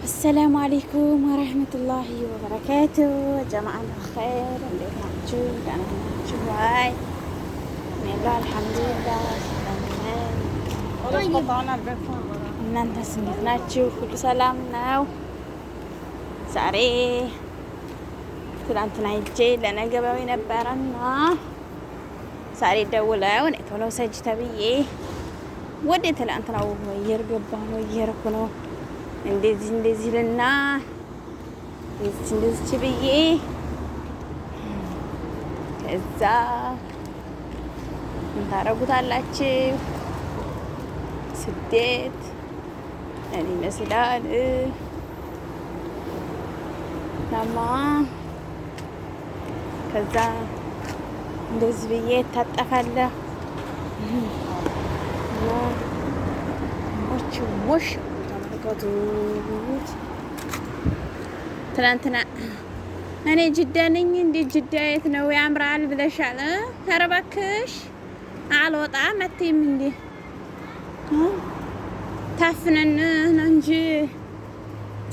السلام عليكم ورحمة الله وبركاته። جماعة الخير እንዴት ናችሁ? ደህና ናችሁ ወይ? እኔ ያለው አልሐምዱሊላህ ሰላም ነኝ። እናንተስ እንዴት ናችሁ? ሁሉ ሰላም ነው? ዛሬ ትናንትና ሂጄ ለነገ በዊ ነበረና ዛሬ ደውለው እኔ ቶሎ ሰጅ ተብዬ ወደ ትናንትናው አየር ገባሁ ነው እየሄድኩ ነው። እንደዚህ እንደዚህ ልና እንደዚህ እንደዚህ ብዬ ከዛ ምን ታረጉታላችሁ? ስደት እኔ ይመስላል ናማ ከዛ እንደዚህ ብዬ እታጠፋለሁ። ሞች ሞሽ ተመልከቱት። ትናንትና እኔ ጅዳ ነኝ እንዴ ጅዳ የት ነው ያምራል ብለሻል። ኧረ እባክሽ አልወጣም አትይም እንዴ? ታፍነን ነው እንጂ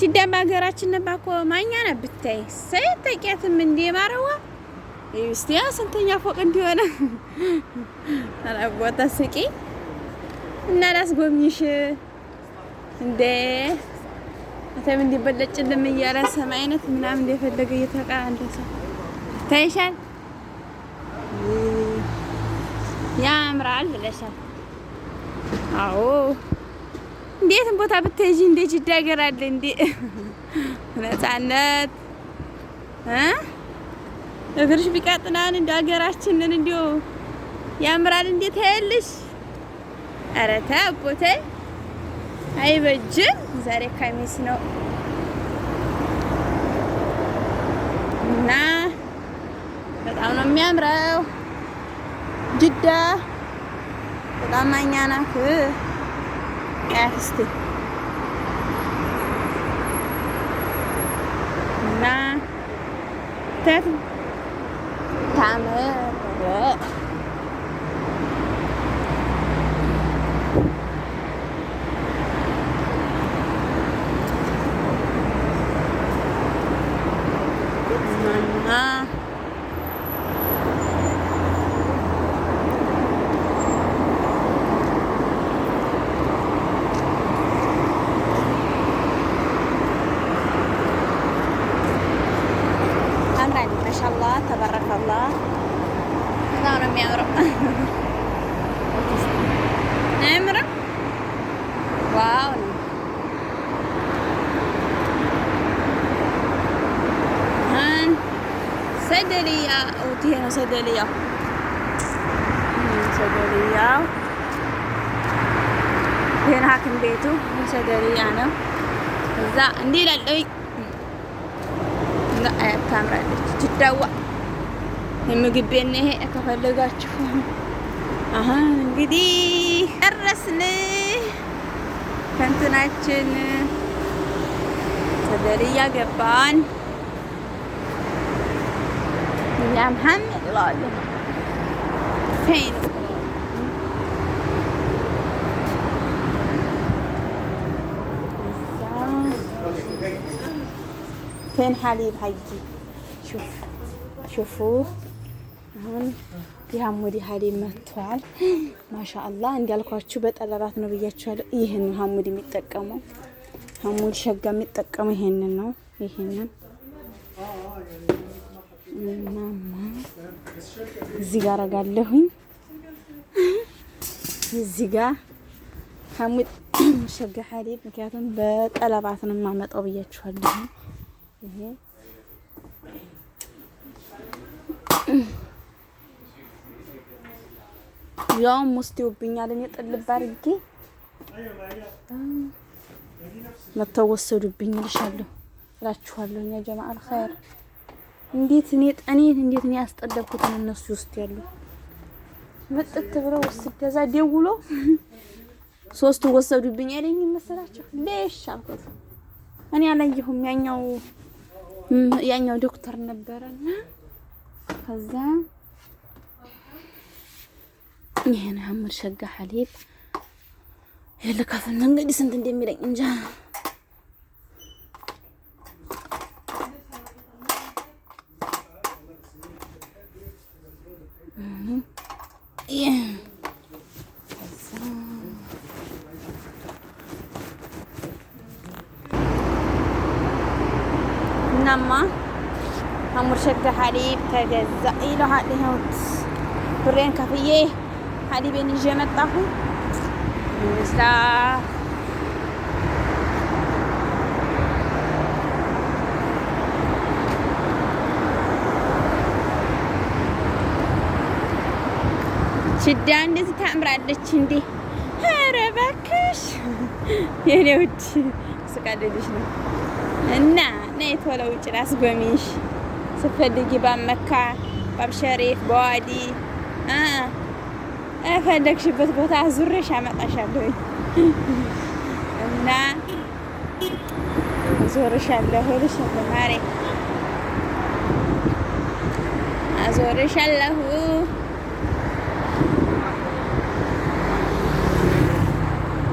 ጅዳ በሀገራችን ነባ እኮ ማኛ ነው ብታይ ሰይ ተቂያትም እንዴ ማረዋ እስቲ ስንተኛ ፎቅ እንዲሆነ አላቦታ ስቂ እና ላስጎብኝሽ እንዴ አተም እንዲበለጭልም እያለ ሰማይ አይነት ምናምን እንደፈለገ እየተቃ እንደሰ ታይሻል ያምራል ብለሻል። አዎ እንዴትም ቦታ ብትሄጂ እንደ ጅዳ ሀገር አለ እንዴ ነፃነት እ እግርሽ ቢቃጥናን እንደ ሀገራችንን እንዲሁ ያምራል። እንዴት ታያለሽ? ኧረ ተይ አቦ ተይ አይበጅም። ዛሬ ካሚስ ነው እና በጣም ነው የሚያምረው። ጅዳ በጣም ማኛ ናት። አያክስቴ እና ታያት ታምር እና ታምራለች። ማሻአላህ ተባረከላህ። በጣም ነው የሚያምረው። አያምርም? Wow ነው። صيدلية ነው صيدلية صيدلية ይሄን ሐኪም ቤቱ صيدلية ነው። እዛ እንዲህ ይላል። አያት ታምራለች። ጅዳዋ የምግብ ቤት ነው ይሄ ከፈለጋችሁ። አሁን እንግዲህ ጨረስን ከእንትናችን صيدلية ገባን። ያ መሐመድ እለዋለሁ። ፌን فين حليب حقي شوف شوفوا አሁን የሀሙዲ ሀሊብ መጥቷል። ማሻአላህ እንዳልኳችሁ በጠለባት ነው ብያችኋለሁ። ይህን ነው ሀሙዲ የሚጠቀመው። ሀሙዲ ሸጋ የሚጠቀመው ይሄንን ነው። ይሄንን እናማ እዚህ ጋር አረጋለሁኝ። እዚህ ጋር ሀሙድ ሸጋ ሀሊብ፣ ምክንያቱም በጠለባት ነው የማመጣው ብያችኋለሁ። ይሄ ያውም ወስደውብኛል። እኔ ጥልብ አድርጌ መተው ወሰዱብኝ እልሻለሁ እላችኋለሁ። እኛ ጀማዓል ኸይር እንዴት እኔ ጠኔ እንዴት እኔ ያስጠለብኩትን እነሱ ይወስዳሉ። መጥት ብለው ወስድ ከዛ ደውሎ ሶስቱ ወሰዱብኝ አይለኝ መሰላችሁ? ለሽ አልኩት። እኔ አላየሁም። ያኛው ዶክተር ነበረና ከዛ ይሄን ሀሙድ ሸጋ ሐሊብ ይሄን ልከፍል ነው እንግዲህ ስንት እንደሚለኝ እንጃ። እናማ ሀሙር ሸጋ حليب ተገዛ ይለሃል። ይኸው ብሬን ከፍዬ حليب ኤን ይዤ መጣሁ። ይመስላል ሽዳ እንደዚህ ታምራለች እንዴ! ኧረ እባክሽ የኔ ውድ ስቀልድሽ ነው። እና ነይ ቶሎ ውጭ ላስጎብኝሽ ስትፈልጊ ባመካ፣ ባብሸሪፍ፣ በዋዲ ፈለግሽበት ቦታ ዙሬሽ አመጣሻለሁ እና ዞርሻለሁ እልሻለሁ ማሬ አዞርሻለሁ።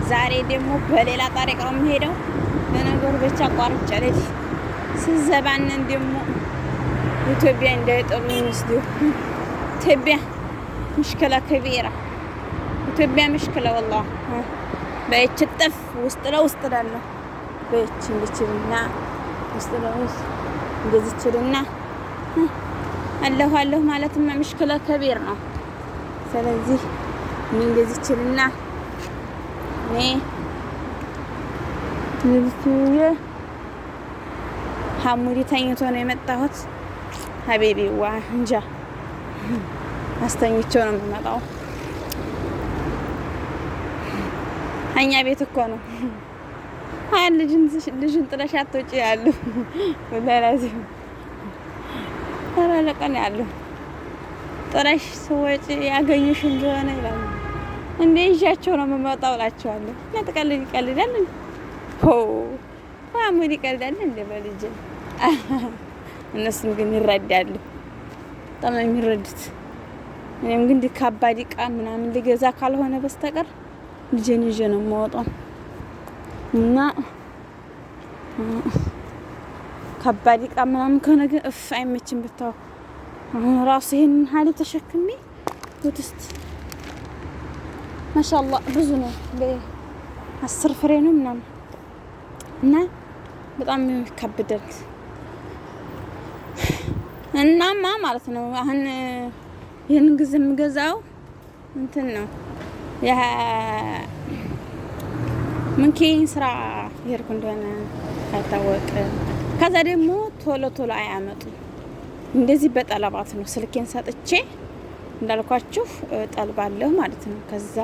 ዛሬ ደግሞ በሌላ ጣሪቅ ነው የምሄደው። ለነገሩ ብቻ አቋርጬ ልሂድ። ስዘባንን ደግሞ ኢትዮጵያ እንዳይጠሉኝ ወስዱ። ኢትዮጵያ ምሽክላ ከቢራ ኢትዮጵያ ምሽክላ ወላሂ በይች ጥፍ ውስጥ ለውስጥ እላለሁ። በይች እንድችልና ውስጥ ለውስጥ እንደዚህ ችልና አለሁ አለሁ ማለትማ ምሽክላ ከቢር ነው። ስለዚህ እኔ እንደዚህ ችልና እኔ እንደዚህ ሀሙዲ ተኝቶ ነው የመጣሁት። ሀቢቢ ዋ እንጃ አስተኝቼው ነው የምመጣው። እኛ ቤት እኮ ነው። አይ ልጅን ጥለሽ አትወጪ ያሉ ወላሂ ኧረ ለቀን ያሉ ጥለሽ ስወጪ ያገኙሽ እንደሆነ ይላሉ። እንዴ ይዣቸው ነው የምመጣው እላቸዋለሁ። እና ትቀልድ ይቀልዳል ሆ ሀሙድ ይቀልዳል እንደ በልጅ እነሱም ግን ይረዳሉ። በጣም ነው የሚረዱት። እኔም ግን ከባድ እቃ ምናምን ልገዛ ካልሆነ በስተቀር ልጄን ይዤ ነው የምወጣው እና ከባድ እቃ ምናምን ከሆነ ግን እፍ አይመችም። ብታው አሁን ራሱ ይሄንን ሀሊብ ተሸክሜ ውትስት ማሻአላህ ብዙ ነው፣ 10 ፍሬ ነው ምናምን እና በጣም ይከብዳል። እናማ ማለት ነው አሁን ይህን ጊዜ የምገዛው እንትን ነው ምንኬን ስራ የሄድኩ እንደሆነ አይታወቅም። ከዛ ደግሞ ቶሎ ቶሎ አያመጡም። እንደዚህ በጠለባት ነው ስልኬን ሰጥቼ እንዳልኳችሁ ጠልባለሁ ማለት ነው። ከዛ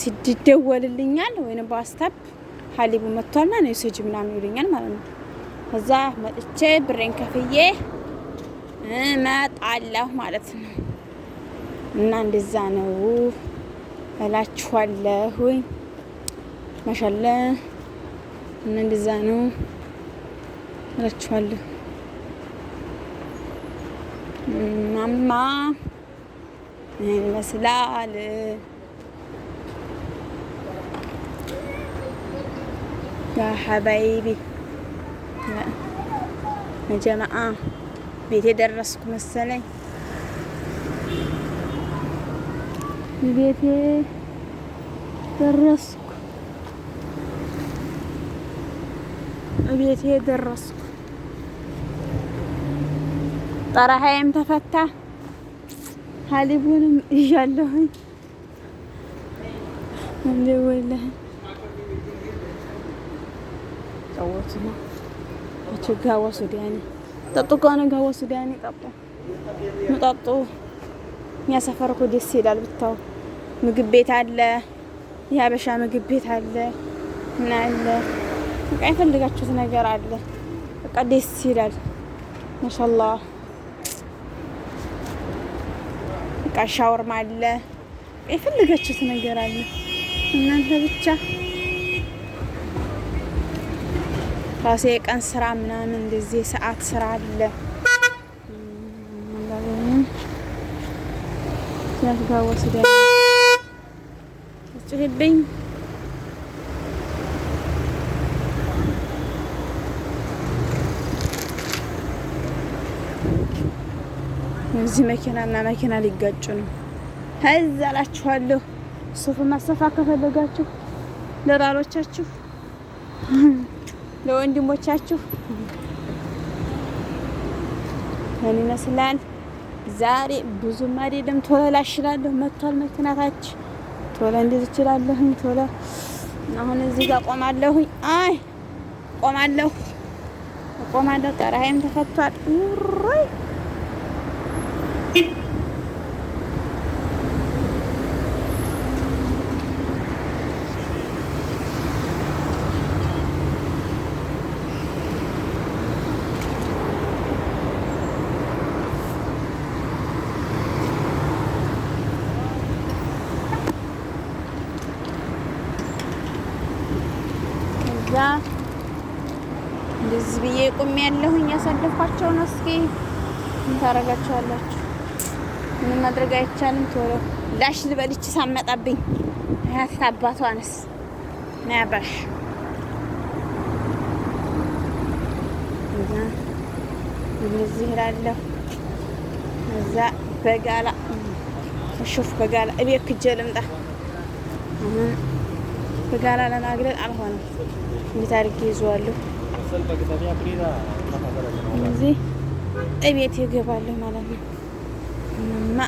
ሲደወልልኛል ወይንም በዋትስአፕ ሀሊቡ መጥቷልና ነው ሰጅ ምናምን ይሉኛል ማለት ነው። ከዛ መጥቼ ብሬን ከፍዬ እመጣለሁ ማለት ነው። እና እንደዛ ነው እላችኋለሁ። ማሻአላ እና እንደዛ ነው እላችኋለሁ። ማማ ይሄን ይመስላል። ያ ሀባይቢ ጀማአ ቤቴ ደረስኩ መሰለኝ። ቤቴ ደረስኩ፣ ቤቴ ደረስኩ። ጠረሃዬም ተፈታ፣ ሀሊቡንም ይዣለሁኝ። እንዴ ወላሂ ጫወቱ ነው ጋዋ ሱዳኒ ጠጡ ከሆነ ጋዋ ሱዳኒ ጠጡ፣ ጠጡ። እኛ ሰፈር እኮ ደስ ይላል ብታው። ምግብ ቤት አለ፣ የሀበሻ ምግብ ቤት አለ፣ ምን አለ፣ በቃ የፈልጋችሁት ነገር አለ። በቃ ደስ ይላል። ማሻአላህ በቃ ሻወርማ አለ፣ የፈልጋችሁት ነገር አለ። እናንተ ብቻ ራሴ የቀን ስራ ምናምን እንደዚህ የሰዓት ስራ አለ። ጩህብኝ እዚህ መኪና እና መኪና ሊጋጩ ነው። እዛ እላችኋለሁ። ሱፍ ማሰፋ ከፈለጋችሁ ለባሎቻችሁ፣ ለወንድሞቻችሁ ምን ይመስላል? ዛሬ ብዙም አይደለም። ቶሎ ላሽላለሁ። መጥቷል መኪናታች ቶሎ እንደዚህ እችላለሁኝ። ቶሎ አሁን እዚህ ጋር ቆማለሁኝ። አይ ቆማለሁ ቆማለሁ። ጠራዬም ተፈቷል። ውይ እዛ እንደዚህ ብዬ ቁሜ ያለሁኝ ያሳለፍኳቸው ነው። እስኪ ምን ታረጋችኋላችሁ? ምንም ማድረግ አይቻልም። ቶሎ ላሽ ልበልች ሳመጣብኝ አያት አባቷንስ ናያባሽ እዛ እንደዚህ እላለሁ። እዛ በጋላ ሹፍ በጋላ እቤት ክጄ ልምጣ። አሁን በጋላ ለማግለል አልሆነም። እንዴት አድርጌ ይዘዋለሁ? እዚህ እቤት ይገባለሁ ማለት ነው። እማ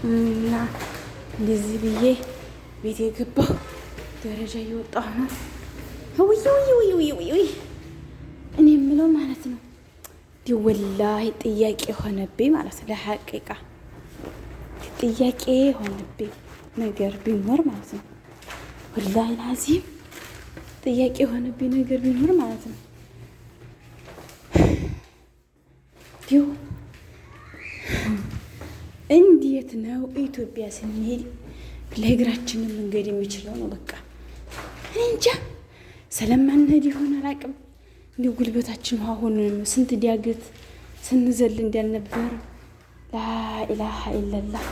እና እንደዚህ ብዬ ቤት የገባሁ ደረጃ እየወጣሁ ነው። ውይ ውይ ውይ ውይ ውይ እኔ የምለው ማለት ነው ወላሂ ጥያቄ ሆነብኝ ማለት ነው። ለሐቂቃ ጥያቄ ሆነብኝ ነገር ቢኖር ማለት ነው። ወላሂ ላዚም ጥያቄ የሆነብኝ ነገር ቢኖር ማለት ነው እንዲሁ እንዴት ነው ኢትዮጵያ ስንሄድ ለእግራችንን መንገድ የሚችለው ነው። በቃ እንጃ ስለማንሄድ ይሆን አላውቅም። እንዲሁ ጉልበታችን ውሃ ሆኖ ስንት ዳገት ስንዘል እንዳልነበረ ላኢላሃ ኢለላህ።